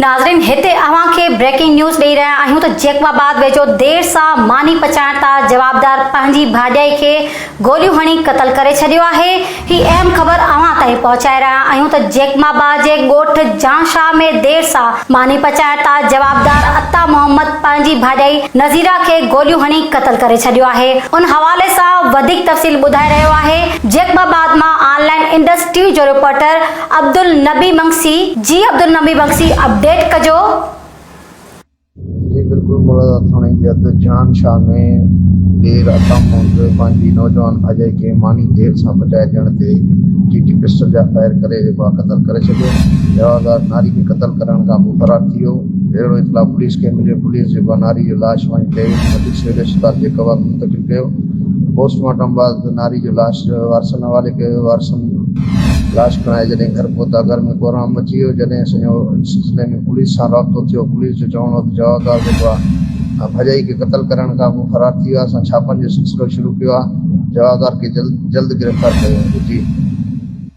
ناظرين هتي اوهان کي بريڪنگ نيوز ڏئي رهيا آهيون ته جيڪب آباد ويجهو دير سان ماني پچائڻ تان جوابدار پنهنجي ڀاڄائي کي گوليون هڻي قتل ڪري ڇڏيو آهي هي اهم خبر اوهان تائين پهچائي رهيا آهيون ته جيڪب آباد جي ڳوٺ جان شاهه ۾ دير سان ماني پچائڻ تان جوابدار عطا محمد پنهنجي ڀاڄائي نظيره کي گوليون هڻي قتل ڪري ڇڏيو آهي ان حوالي سان وڌيڪ تفصيل ٻڌائي رهيو آهي جيڪب آباد مان آن لائين انڊسٽري جو رپورٽر عبدالنبي مگسي جي عبدالنبي مگسي اپڊيٽ ڪجو. جي بلڪل مولانا ٿاڻي جي حد جهان شاهه ۾ دير عطا محمد پنهنجي نوجوان ڀاڄائي کي ماني دير سان پچائي ڏيڻ تي ٽي ٽي پسٽل جا فائر ڪري اغوا قتل ڪري ڇڏيو جوابدار ناري کي قتل ڪرڻ کان پوء فرار ٿي ويو اهڙو اطلاع پوليس کي مليو پوليس جيڪو ناري جو لاش وڃي ٽيويٽ مٿي سول اسپتال جيڪب آباد منتقل ڪيو پوسٽ مارٽم بعد ناري جو لاش وارثن حوالي ڪيو ويو، وارثن لاش کڻائي جڏهن گهر پهتا گهر ۾ ڪهرام مچي ويو، جڏهن سڄو ان سلسلي ۾ پوليس سان رابطو ٿيو، پوليس جو چوڻ هو ته جوابدار جيڪو آهي ڀڄائي کي قتل ڪرڻ کان پوء فرار ٿي ويو آهي، اسان ڇاپن جو سلسلو شروع ڪيو آهي، جوابدار کي جلد گرفتار ڪيو ويندو. جي.